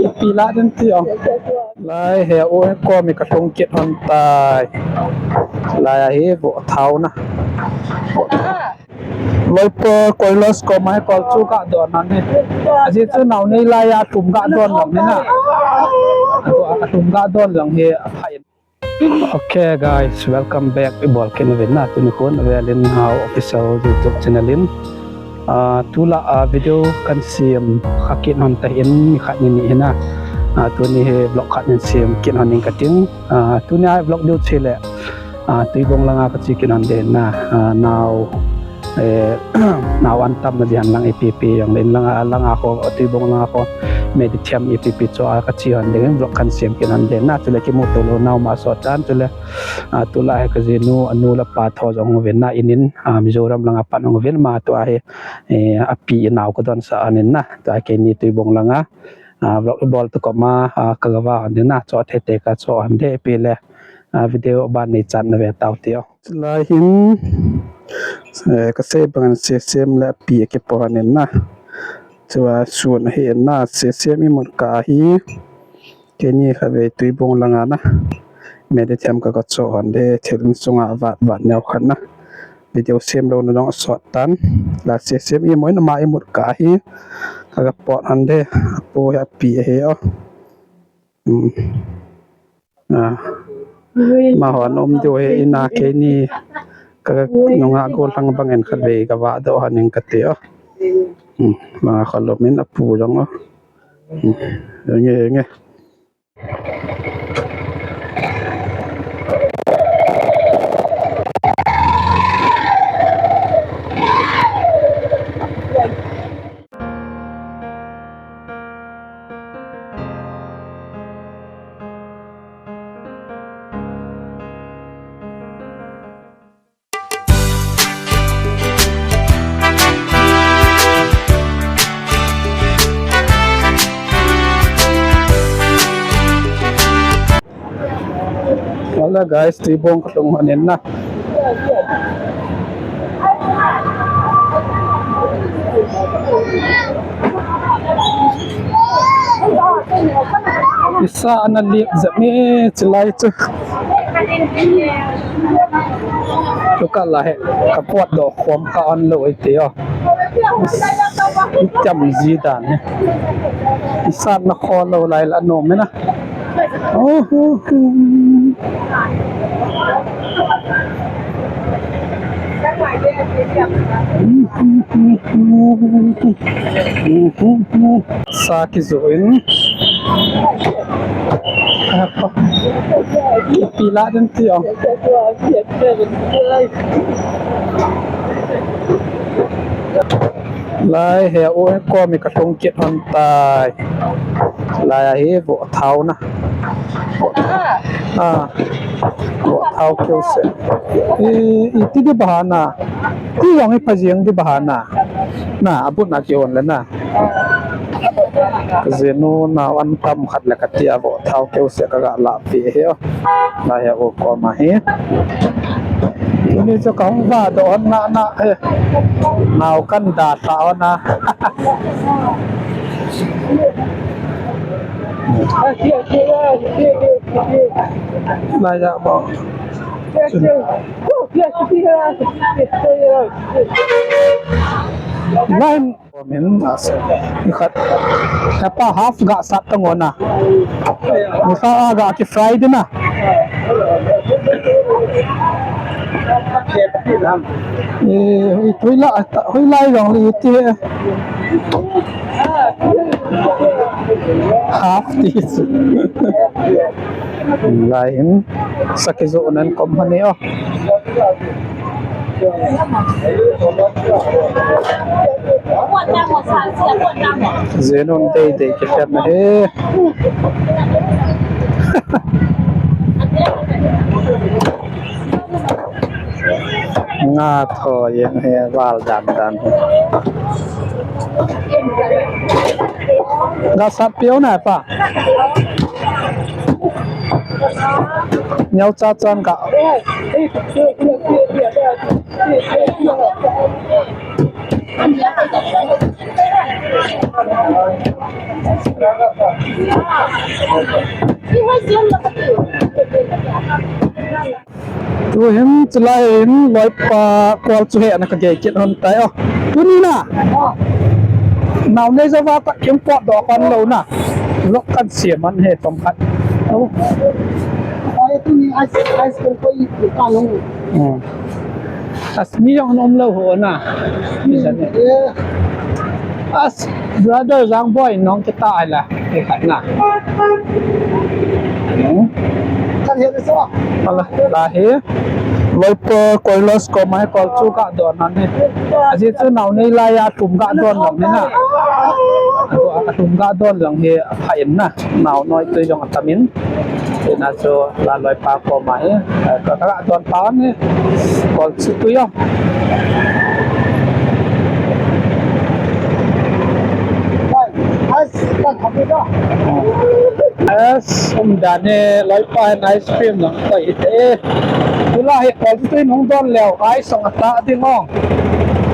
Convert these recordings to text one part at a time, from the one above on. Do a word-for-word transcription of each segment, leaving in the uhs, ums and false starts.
Ipi lah den ti o. Lai he u kom hi ka lhung kit hon tai. Lai a hi vo thau na. Loipa Koilas kom a hi kol chu ka don na ni. Ajeh chu nao nei lai a lhum ka don lang ni na. Atua lhum ka don lang hi a phai. Okay guys, welcome back. Ibol kit uvin na, tuni khun Velin Hao Official YouTube channel in. Ah, tulai a video kan sem kha kit hon tai, in ni khat ni ni hi na. Ah, tuni hi vlog khat in sem kit hon ing ka ting. Ah, tuni a vlog diu chu le. Ah, Tuibong langa ka che kit hon ding na. Ah, nao Eh, nao an tam na ding hen lang ipi ipi jong le in langa, langa kho, Tuibong langa kho, Medithiam ipi ipi chu a ka che hon ding, vlog kan sem kit hon ding na, chule kimuto lou nao ma sot tan, chule, ah, tulai hi ka jinu, anu le apa tho jong hung uvin na, in in, ah, Mizoram langa pan hung uvin ma tua hi, eh, api nao ka donsah hon in na, tua keini Tuibong langa, ah, vlog ibol tu kom a, ah, ka ga va hon ding na, cho thei thei ka cho hon ding ipi le, ah, video ban nei chan na ve tau ti o. Chulai hin, eh, ka sei bangin sesem le api akipo hon in na. Chua sun ahi in na, sesem imut kah ahi. Keini kha ve Tuibong langa na. Medithiam ka ga cho hon ding, thil in sunga vat vat neo khat na. Video sem lou na jong asot tan. La sesem imut in ama imut kah ahi. Ka ga pot hon ding, apu hi api ahi o. Hmm. Ah. Amaho ana um diu ahi in a keini ka nunga gollhang bangin khatvei ka vah doh hon ing ka ti o. Hmm. Ama kholom in apu jong o. Hmm. Henge, henge. Wala guys, Tuibong ka lhung hon in na. Isa ana lip jep me chilai chu. Chu kah la hi ka potdoh khom kha hon lou iti o. Cham ji dan hi. Isat na kho lou lai la nom e na. Oh, oh, oh. Sa kijoh in. Ipi lah den ti o. Lai he u kom hi ka lhung kit hon tai. Lai a hi vo thau na. Ah, vo thau keu se. I, iti di baha na. Ti jong hi pha jeng di baha na. Na, abut na kihon le na. Ka jinu nao an tam khat le ka ti a vo thau keu se ka ga lah pi hi o. Lai a u kom a hi. Tuni chu ka hung vah doh hon na na hi. Nao kan da tha hon na. Lai a vo. Nine. Min, ah, ni khat. Hepa half ga sat ta ngona. Ni kha a ga ki fry din na. Eh, hui tui la, hui lai jong li ti. Half ti. Lai hin sa kijoh nan kom hon e o. Jenun dei dei kikhen na he. Nga tho jeng he val dan dan he. Ga sat piu na pa. Nyau cha chan ka. Tuhin chulai hin loipa kol chu hena kagei kit hon tai o. Tuni na. Nau nei jova ka kim pot doh kon lou na. Lok kan siam an he tong khat. O. Ai, tuni ice, ice cream ko i ka lou. Hmm. As mi jong an um lou ho na. Isan e. Yeah. As brother Jangboi nong kita ai la. Ei khat na. Hmm. Kan he so. Ala, la he. Loipa Koilas koma kol chu gadon nan he. Ajeh chu nau nei lai a thum gadon lang he na. Athum gadon lang he apha in na. Nau noi tui jong atam in. Hina chu la loipa koma hi, eh, ka, ka don pa ni. Kol chu tui o. As, um dan e, loipa hin ice cream lang koi te. Tula hi kol chu tui nung don leo, ice song ata ding o.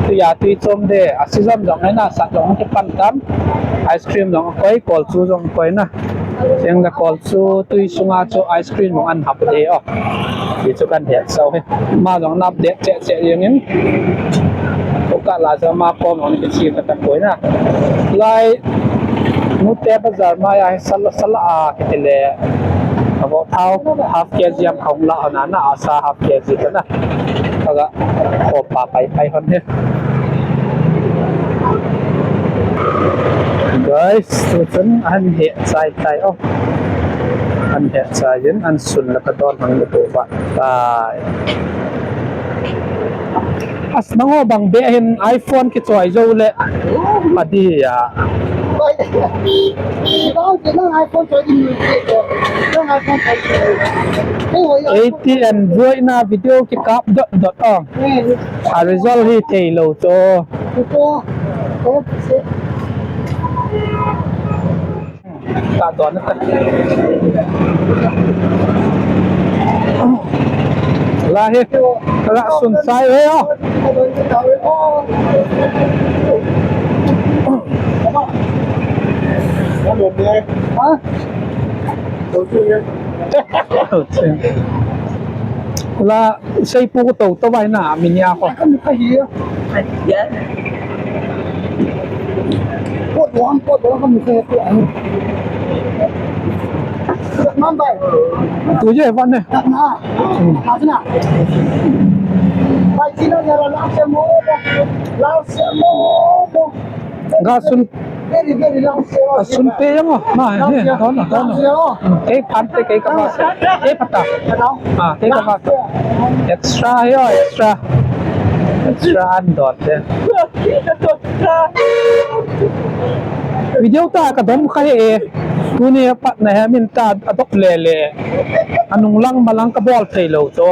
Tui a tui chom de, a season jong hina sat jong kipan tam. Ice cream jong koi, kol chu jong koi na. Cheng le kol chu tui sunga chu ice cream jong an hap de o. Ti chu kan het sau hi. Ma jong nap de che che jeng in. Ko ka la sa ma kom jong kichi ka ta koi na. Lai Mute bazar ma ya sala sala a kiti le. Abo thao half K G am khong la na na asa half K G ka na. Kaga ko pa pai pai hon he. Guys, tu chun an he chai tai o. An he chai in an sun la ka don hon le ko ba. Tai. As nang ho bang be hin iPhone kichoi jou le. Adi ya. Eighty Android na video kikap dot dot o. A result hi thei lou chu. Ka don ta. La he, la sun sai he o. Ha? La Seipu ko to, to vai na, minia ko. Kan ka hi. Pot wan, pot wan, kan ka hi. Man bai. Tu je van ne. Na. Na na. Bai, sino ya la se mo. La se mo. Ga sun. A sun pe jong o. Ma, he, don o, don o. Kei phan te, kei ka va se. Kei pata. Ah, kei ka va. Extra he o, extra. Extra an don te. Video ta ka dom kha he e. Tuni a pat na he min ta a dop le le. Anung lang malang ka bol thei lou chu.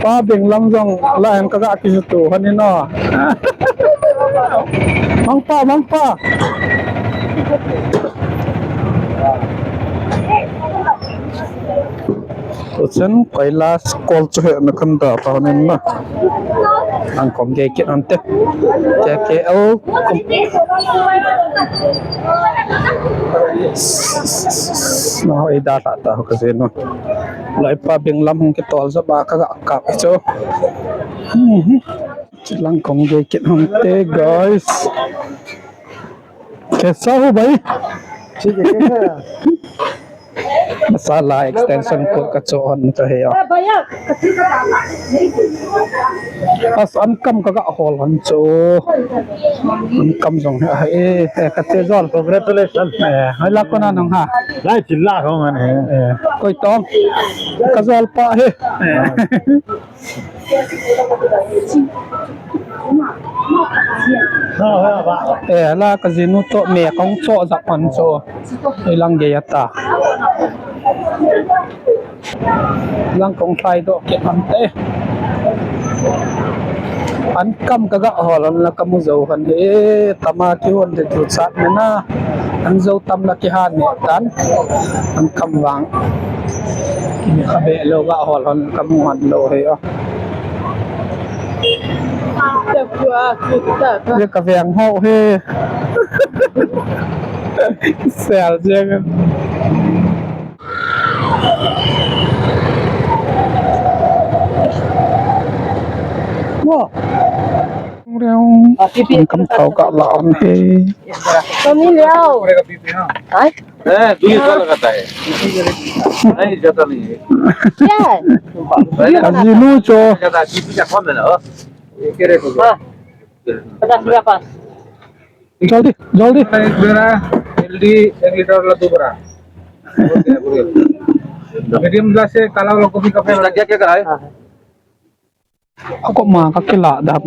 Pa Beng lang jong la hen ka ga kisu tu han ni no. Mangpa, mangpa. Tuchan Kailash kol chu he na kan da ta han ni na. Ang kom ge kit ante. Ke ke au. No, i da ta ta ka se no. Loipa Beng lam hung kitol jep a ka ga kap chu. Hmm. Chilang kong ge kit hon te, guys. Kaisa ho bhai? Thik hai, kaisa hai? Masala extension cord ka cho hon chu he o. As an kam ka ga hol hon chu. An kam jong he, eh, eh, ka che jol. Congratulations. Eh, hoi la kona nong ha. Lai chilla ko man he. Eh, koi tong. Ka jol pa he. Eh. Eh, la ka jinu to me kong cho jep hon chu. Ilang ge ya ta. Lang kong thlai doh kit hon te. An kam ka ga hol hon la ka mu jou hon he. Tama kihon te tu chat me na. An jou tam la kihan ne tan. An kam vang. Kini kha be lou ga hol hon ka mu hon lou he o. Ye ka veng ho hi. Sel jeng. Wo. Reo. Ang kam thau ka la on he. Kami liao. Hai? ए, बीस का लगाता है। नहीं, ज्यादा नहीं है। क्या है? पहले का जी लू चो। ज्यादा, बीस का कम है ना, हो? ये क्या रेट हो गया? हाँ। पचास रुपया पाँच। जल्दी, जल्दी। एक बेरा, एलडी, एक लीटर वाला दो बेरा। मीडियम ग्लास से काला वाला कॉफी का फ्लेवर। क्या, क्या करा है? हाँ, हाँ। Ako ma ka kila dam.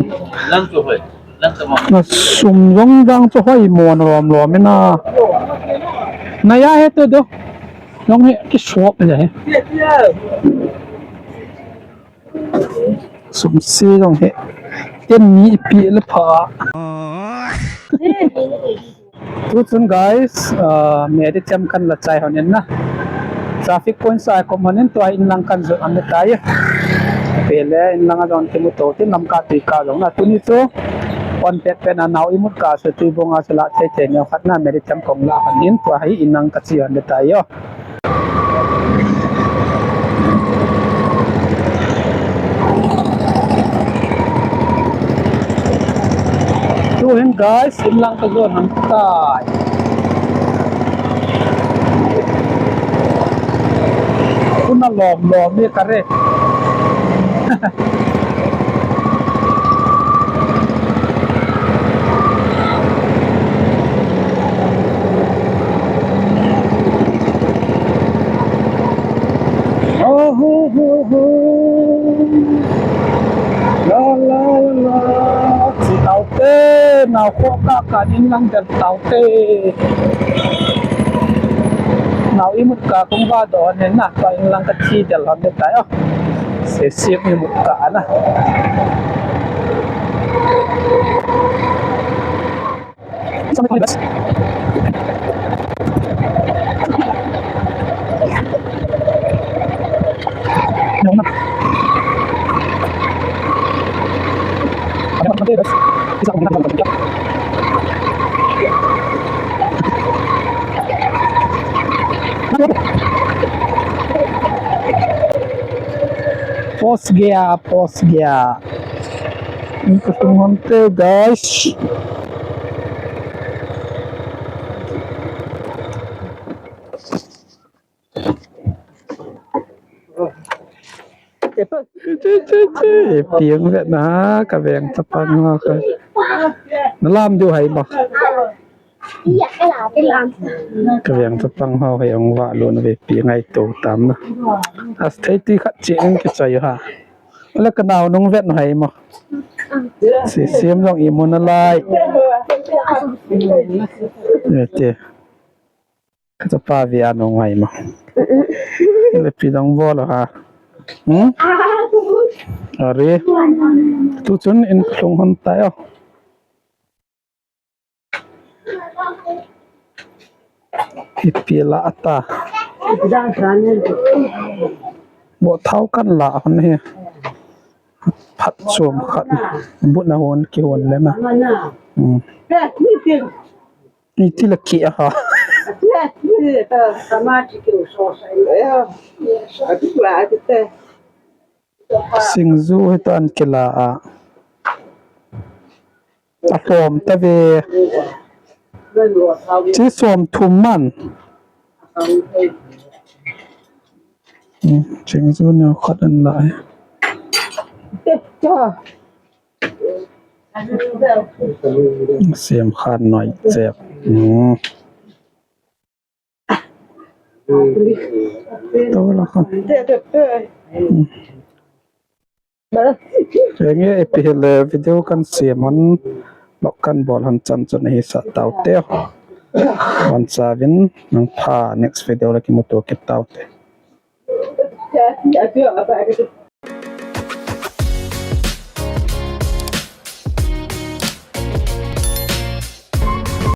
Lang chu hoi. Lang chu hoi. Na sum jong jang chu hoi mo na lom lom ina. Na ya he tu do. Jong he ki suop le he. Sum si jong he. Ten ni pi le pha. Tuchun guys, ah, Mary Chem kan la chai hon in na. Traffic point sa kom hon in tua in lang kan jot an tai. Pele in lang a jong kimu to tin lam ka tui ka jong na tuni chu. On pet pen a nau imut ka se tui bong a se la thei thei neo khat na Mary Chem kong la hon in tua hi in lang ka chi hon tai yo. Tuhin guys, in lang ka jon hon tai. Kuna lom lom ni ka re. Oh, ho, ho, ho. La, la, la, la. Chi tau te, nau ko ka ka in lang del tau te. Nau imut ka kong va do ne na, ka in lang ka chi del hon de tai o. Se se imut ka na. Post gaya, post gaya. Ang kasungante, guys. Che, che, che, che. Piang vet na, ka veng chapang ho ka. Na lam diu hai mo. Ka veng chapang ho hai ong va lou na ve pi ngai to tam na. As thei ti khat che ong ki chai ha. Ala ka nau nung vet na hai mo. Si sim jong i mo na lai. Ye te. Ka chapa ve a nung hai mo. Le pi dang bol ha. Hmm? Are. Tuchun in ka lung hon tai o. Ipi la ata. Bo thau kan la hon hi. Phat chom khat. But na hon ki hon le na. Hmm. Iti la ki a ha. Singju hi tan ki la a. A som ta ve. Chi som thum man. Hmm, singju neo khat an la e. Sem khan noi chep. Hmm. To la khan. Hmm. Enge ipi hile video kan sem hon, vlog kan bol hon chan chun hi sa tau te. Wan sa vin nang pha next video la kimuto kit tau te.